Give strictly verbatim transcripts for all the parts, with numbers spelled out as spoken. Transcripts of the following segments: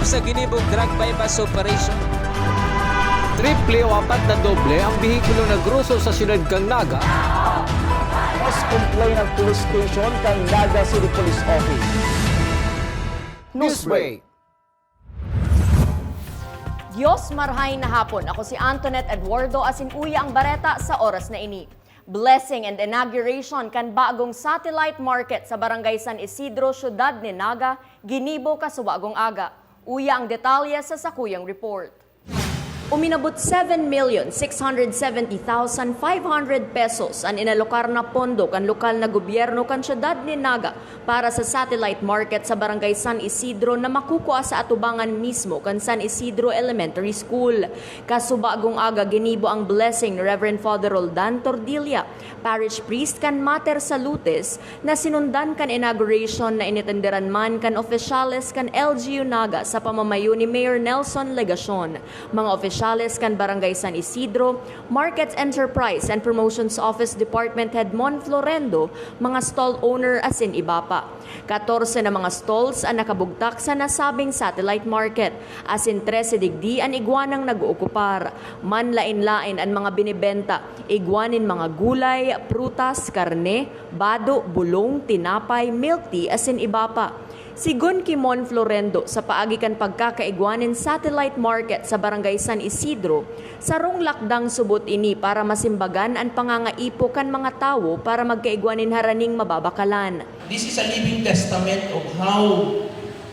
Sa ginibong drug buy-bust operation, triple o apat na doble ang bihikulo na groso sa siyudad kan Naga. Mas comply ng police station kan Naga City Police Office. Newsbreak. Dios, marhay na hapon. Ako si Antoinette Eduardo, asin uya ang bareta sa oras na ini. Blessing and inauguration kan bagong satellite market sa Barangay San Isidro, Siyudad nin Naga, ginibo kasubagong aga. Uya ang detalye sa sakuyang report. Uminabot seven million six hundred seventy thousand five hundred pesos an inalokar na pondo kan lokal na gobyerno kan siyudad nin Naga para sa satellite market sa Barangay San Isidro na makukua sa atubangan mismo kan San Isidro Elementary School. Kasubagong aga, ginibo ang blessing ni Reverend Father Roldan Tordilla, Parish Priest kan Mater Salutis, na sinundan kan inauguration na inetenderan man kan opisyales kan L G U Naga sa pamamayo ni Mayor Nelson Legacion. Mga opisyales kan Barangay San Isidro, Markets Enterprise and Promotions Office Department Head Mon Florendo, mga stall owner asin iba pa. Katorse na mga stalls an nakabugtak sa nasabing satellite market, asin trese digdi an igwanang nag-ookupar. Manlaen-laen an mga binebenta, igwa nin mga gulay, prutas, karne, bado, bulong, tinapay, milk tea, asin iba pa. Sigon ki Mon Florendo, sa paagi kan pagkakaigwa nin satellite market sa Barangay San Isidro, sarong lakdang subot ini para masimbagan an pangangaipo kan mga tawo para magkaigwa nin haraning mababakalan. This is a living testament of how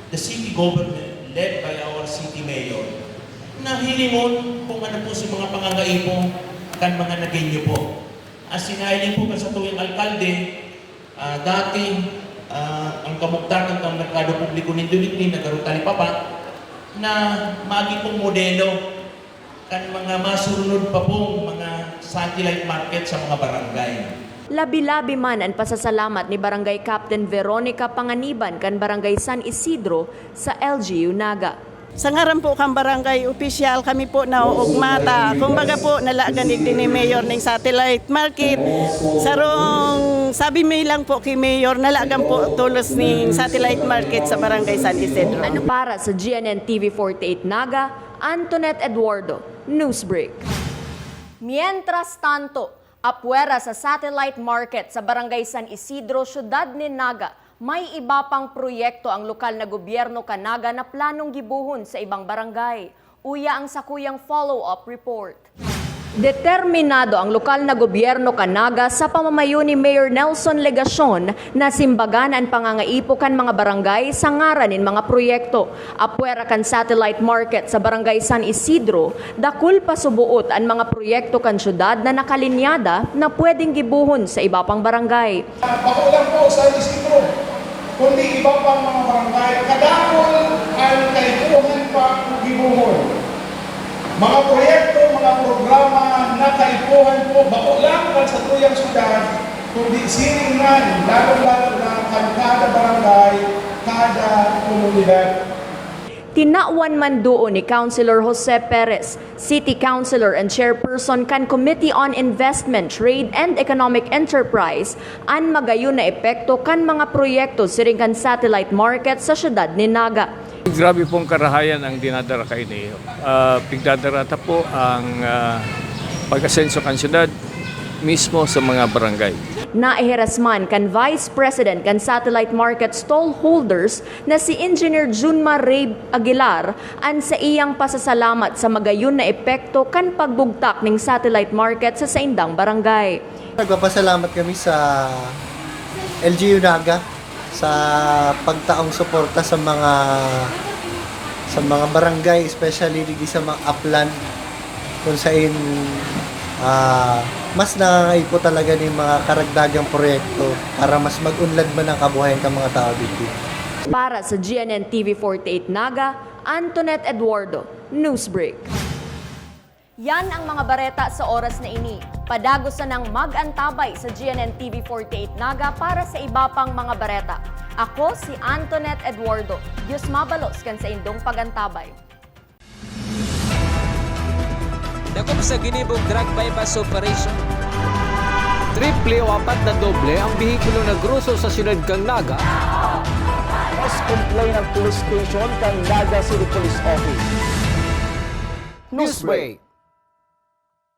the city government, led by our city mayor, nahilingon kung ano po si mga pangangaipo kan mga Nagueño po. As in, hiling po kan satuyang alkalde, ah, dati, ah, ang kamugtakan kan merkado publiko nin Duligni na garo talipapa na magi pong modelo kan mga masurunod pa pong mga satellite market sa mga barangay. Labi-labi man an pasasalamat ni Barangay Captain Veronica Panganiban kan Barangay San Isidro sa L G U Naga. Sa ngaran po kan barangay opisyal, kami po nauugma ta. Kumbaga po, nalagan digdi ni Mayor ning satellite market. Sarong sabi mi lang po ki Mayor, nalagan po tolos ning satellite market sa barangay San Isidro. Ano para sa G N N T V forty-eight Naga, Antoinette Eduardo, Newsbreak. Mientras tanto, apwera sa satellite market sa Barangay San Isidro, Siyudad nin Naga, may iba pang proyekto ang lokal na gobyerno kan Naga na planong gibohon sa ibang barangay. Uya ang sakuyang follow-up report. Determinado ang lokal na gobyerno kan Naga sa pamamayo ni Mayor Nelson Legacion na simbagan an pangangaipo kan mga barangay sa ngaran nin mga proyekto. Apwera kan satellite market sa Barangay San Isidro, dakul pa suboot an mga proyekto kan syudad na nakalinyada na pwedeng gibohon sa iba pang barangay. Bako lang po sa Isidro, kundi iba pang mga barangay, kadakul an kaipuhan pang gibohon. Mga proyekto, mga programa na kaipuhan po, bako lang kan satuyang syudad, kundi siring man, lalong-lalo na kan kada barangay, kada komunidad. Tinawan man duon ni Councilor Jose Perez, City Councilor and Chairperson kan Committee on Investment, Trade and Economic Enterprise, an magayon na epekto kan mga proyekto siring kan satellite market sa siyudad nin Naga. Grabe pong karahayan ang dinadara kaini. Ah, pigdadara ta po ang, ah, pag-asenso kan syudad mismo sa mga barangay. Naihiras man kan Vice President kan Satellite Market Stallholders na si Engineer Junmar Ray Aguilar an saiyang pasasalamat sa magayon na epekto kan pagbugtak ning satellite market sa saindang barangay. Nagpapasalamat kami sa L G U Naga sa pagtaong suporta sa mga sa mga barangay, especially didi sa mga upland, kung sain, ah, mas nangangaipo talaga ning mga karagdagang proyekto para mas mag-unlad man ang kabuhayan kan mga tao didi. Para sa G N N T V forty-eight Naga, Antoinette Eduardo, Newsbreak. Yan ang mga bareta sa oras na ini. Padagos sanang mag-antabay sa G N N T V forty-eight Naga para sa iba pang mga bareta. Ako si Antoinette Eduardo. Diyos mabalos kan saindong pag-antabay. Dakop sa ginibong drug buy-bust operation. Triple o apat na doble ang bihikulo na groso sa siyudad kan Naga. Mas comply ng Police Station kan Naga City Police Office. Newsbreak.